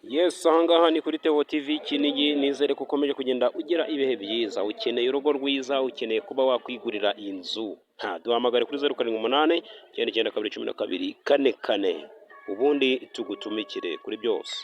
Yes, ahangaha ni kuri Teo TV Kinigi. Nizere ko ukomeje kugenda ugira ibihe byiza. Ukeneye urugo rwiza, ukeneye kuba wakwigurira inzu, ha duhamagare kuri 0789921244, ubundi tugutumikire kuri byose.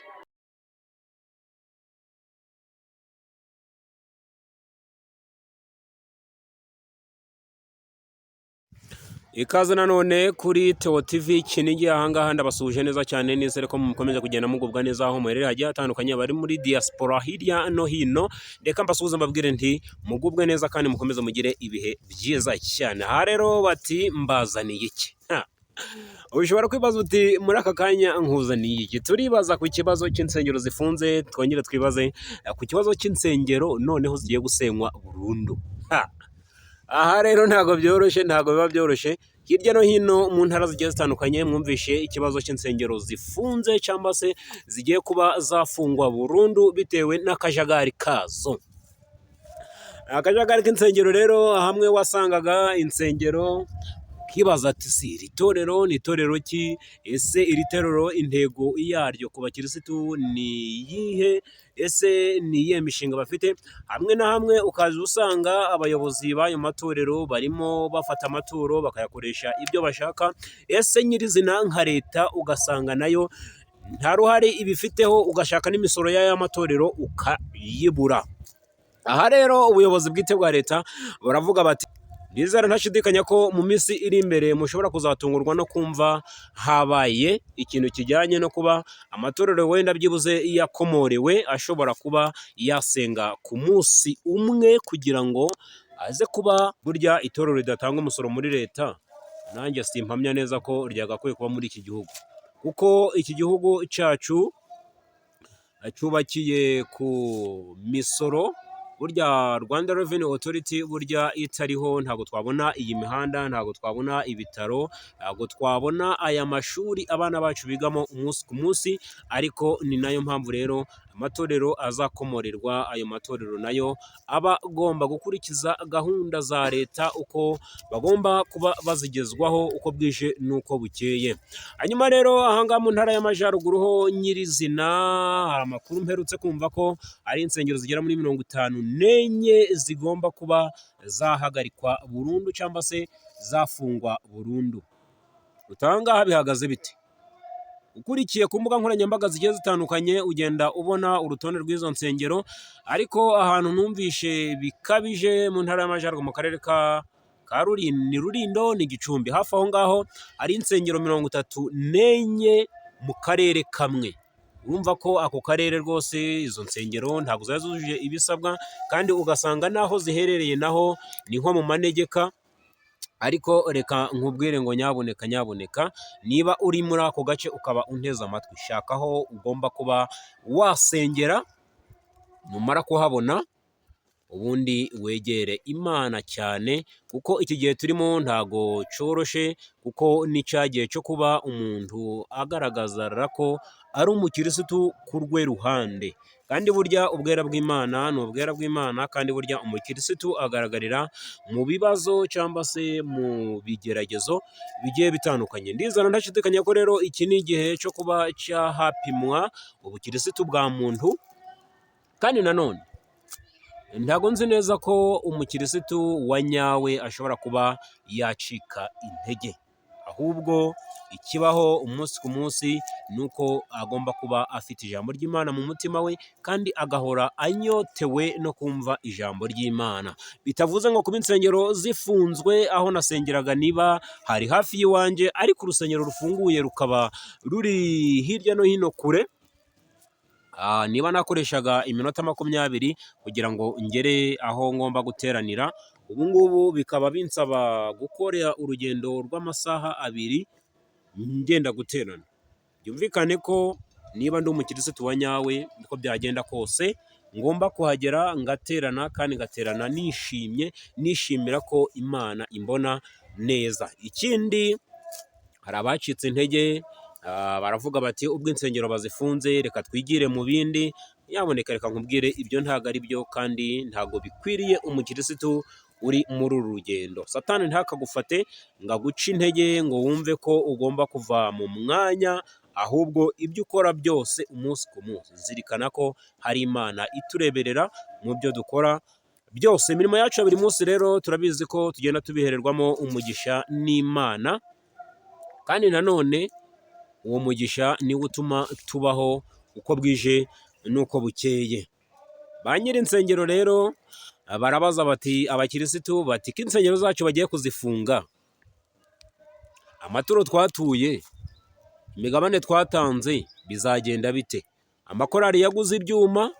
Ikaze nanone kuri Teo TV Kinigi. Ahangaha ndabasuhuje neza cyane, nizere ko mukomeza kugenda mugubwa neza aho muherereye hagiye hatandukanye, bari muri diaspora hirya no hino. Reka mbasuhuze, mbabwire nti mugubwe neza kandi mukomeze mugire ibihe byiza cyane. Aha rero bati mbazaniye iki? Ha. Ushobora kwibaza uti muri aka kanya nkuzaniye iki? Turibaza ku kibazo cy'insengero zifunze, twongere twibaze ku kibazo cy'insengero noneho zigiye gusenywa burundu. Ha. Aha rero ntabwo byoroshye, ntabwo biba byoroshye. Hirya no hino mu ntara zigiye zitandukanye mwumvishe ikibazo cy'insengero zifunze cyangwa se zigiye kuba zafungwa burundu bitewe n'akajagari kazo. Akajagari k'insengero rero, hamwe wasangaga insengero ukibaza ati si iri torero ni itorero ki? Ese iri torero intego yaryo ku bakirisitu ni iyihe? Ese ni iyihe mishinga bafite? Hamwe na hamwe ukaza usanga abayobozi b'ayo matorero barimo bafata amaturo bakayakoresha ibyo bashaka. Ese nyirizina nka leta ugasanga nayo nta ruhare ibifiteho, ugashaka n'imisoro y'aya matorero ukayibura. Aha rero ubuyobozi bwite bwa leta baravuga bati nizera ntashidikanya ko mu minsi iri imbere mushobora kuzatungurwa no kumva habaye ikintu kijyanye no kuba amatorero wenda byibuze yakomorewe ashobora kuba yasenga ku munsi umwe, kugira ngo aze kuba burya itorero ridatanga umusoro muri leta. Nanjye simpamya neza ko ryagakwiye kuba muri iki gihugu, kuko iki gihugu cyacu cyubakiye ku misoro. Burya Rwanda Revenue Authority burya itariho ntabwo twabona iyi mihanda, ntabwo twabona ibitaro, ntabwo twabona aya mashuri abana bacu bigamo umunsi ku munsi. Ariko ni nayo mpamvu rero amatorero azakomorerwa, ayo matorero nayo aba agomba gukurikiza gahunda za leta uko bagomba kuba bazigezwaho uko bwije n'uko bukeye. Hanyuma rero ahangaha mu ntara y'Amajyaruguru ho nyirizina hari amakuru mperutse kumva ko ari insengero zigera muri 54 zigomba kuba zahagarikwa burundu cyangwa se zafungwa burundu. Utangaha bihagaze bite? Ukurikiye ku mbuga nkoranyambaga zigiye zitandukanye ugenda ubona urutonde rw'izo nsengero, ariko ahantu numvishe bikabije mu ntara y'Amajyaruguru mu karere ka Rulindo, ni Rulindo ni Gicumbi, hafi aho ngaho hari insengero 34 mu karere kamwe. Urumva ko ako karere rwose izo nsengero ntabwo zari zujuje ibisabwa, kandi ugasanga n'aho ziherereye naho ni nko mu manegeka. Ariko reka nkubwire ngo nyabuneka nyabuneka, niba uri muri ako gace ukaba unteze amatwi, shaka aho ugomba kuba wasengera, numara kuhabona ubundi wegere Imana cyane, kuko iki gihe turimo ntago cyoroshe, kuko ni cya gihe cyo kuba umuntu agaragaza ko ari umukirisitu ku rwe ruhande. Kandi burya ubwera bw'Imana ni ubwera bw'Imana, kandi burya umukirisitu agaragarira mu bibazo cyangwa se mu bigeragezo bigiye bitandukanye. Ndizera ntashidikanya ko rero iki ni igihe cyo kuba cyahapimwa ubukirisitu bwa muntu, kandi nanone ntabwo nzi neza ko umukirisitu wa nyawe ashobora kuba yacika intege, ahubwo ikibaho umunsi ku munsi ni uko agomba kuba afite ijambo ry'Imana mu mutima we, kandi agahora anyotewe no kumva ijambo ry'Imana. Bitavuze ngo kuba insengero zifunzwe, aho nasengeraga niba hari hafi y'iwanjye, ariko urusengero rufunguye rukaba ruri hirya no hino kure, niba nakoreshaga iminota 20 kugira ngo ngere aho ngomba guteranira, ubu ngubu bikaba binsaba gukora urugendo rw'amasaha 2 ngenda guterana. Byumvikane ko niba ndi umukirisitu wa nyawe, uko byagenda kose ngomba kuhagera ngaterana, kandi ngaterana nishimye, nishimira ko Imana imbona neza. Ikindi hari abacitse intege, baravuga bati ubwo insengero bazifunze reka twigire mu bindi. Nyabuneka reka nkubwire, ibyo ntabwo ari byo kandi ntabwo bikwiriye umukirisitu uri muri uru rugendo. Satani ntakagufate ngo aguce intege ngo wumve ko ugomba kuva mu mwanya Ahubwo ibyo ukora byose umunsi ku munsi, zirikana ko hari Imana itureberera mu byo dukora byose. Imirimo yacu ya buri munsi rero turabizi ko tugenda tubihererwamo umugisha n'Imana, kandi nanone uwo mugisha niwo utuma tubaho uko bwije n'uko bukeye. Ba nyiri insengero rero barabaza bati, abakirisitu bati: "Ko insengero zacu bagiye kuzifunga, amaturo twatuye, imigabane twatanze, bizagenda bite? Amakorari yaguze ibyuma,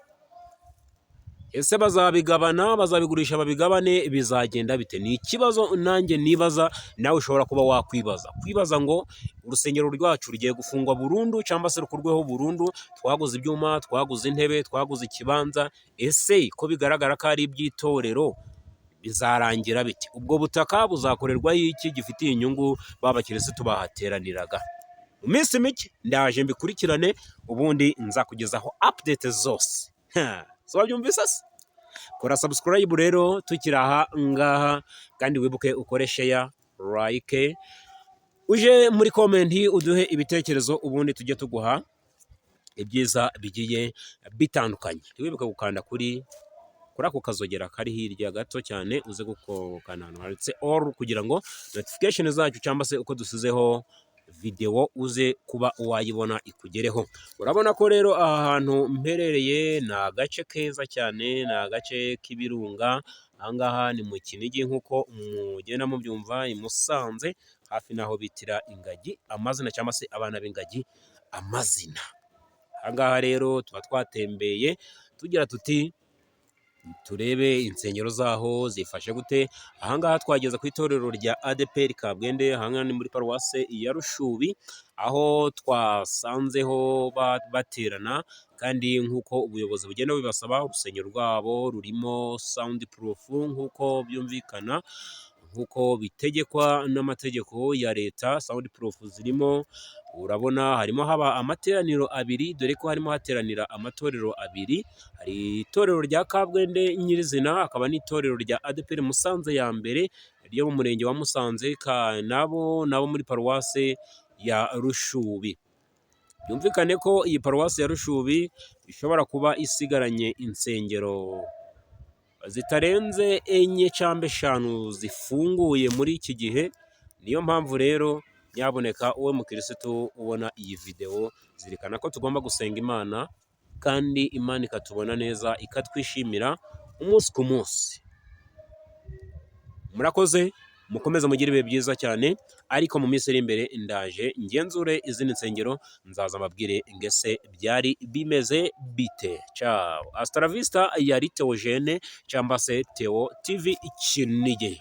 ese bazabigabana, bazabigurisha babigabane, bizagenda bite?" Ni ikibazo nanjye nibaza, nawe ushobora kuba wakwibaza, kwibaza ngo urusengero rwacu rugiye gufungwa burundu cyangwa se rukurweho burundu. Twaguze ibyuma, twaguze intebe, twaguze ikibanza, ese ko bigaragara ko ari iby'itorero, bizarangira bite? Ubwo butaka buzakorerwaho iki gifitiye inyungu ba bakirisitu bahateraniraga? Mu minsi mike ndaje mbikurikirane, ubundi nzakugezaho update zose. So wabyumvise se? Kora subscribe rero tukiri aha ngaha, kandi wibuke ukore share, like, uje muri comment uduhe ibitekerezo, ubundi tujye tuguha ibyiza bigiye bitandukanye. Ntiwibuke gukanda kuri ako kazogera kari hirya gato cyane, uze gukanda ahantu handitse all kugira ngo notification zacu cyangwa se uko dusizeho videwo uze kuba wayibona ikugereho. Urabona ko rero aha hantu mperereye ni agace keza cyane, ni agace k'ibirunga. Aha ngaha ni mu Kinigi nk'uko mugenda mubyumva, i Musanze hafi n'aho bitira ingagi amazina cyangwa se abana b'ingagi amazina. Aha ngaha rero tuba twatembeye tugira tuti turebe insengero zaho zifashe gute. Aha ngaha twageze ku itorero rya ADEPR Kabwende, aha ngaha ni muri paruwase ya Rushubi, aho twasanzeho baterana, kandi nk'uko ubuyobozi bugenda bubibasaba, urusengero rwabo rurimo sound proof nk'uko byumvikana, nk'uko bitegekwa n'amategeko ya leta, sound proof zirimo. Urabona harimo haba amateraniro abiri, dore ko harimo hateranira amatorero abiri: hari itorero rya Kabwende nyirizina, hakaba n'itorero rya ADEPR Musanze ya mbere ryo mu murenge wa Musanze, nabo muri paruwase ya Rushubi. Byumvikane ko iyi paruwasi ya Rushubi ishobora kuba isigaranye insengero zitarenze enye cyangwa eshanu zifunguye muri iki gihe. Niyo mpamvu rero nyaboneka wowe mukirisitu ubona iyi videwo, zirikana ko tugomba gusenga Imana kandi Imana ikatubona neza, ikatwishimira umunsi ku munsi. Murakoze, mukomeze mugire ibihe byiza cyane, ariko mu minsi iri imbere ndaje ngenzure izindi nsengero, nzaza mbabwire ngese byari bimeze bite. Ciao, hasta la vista. Yari Theogene cyangwa se Theo TV Kinigi.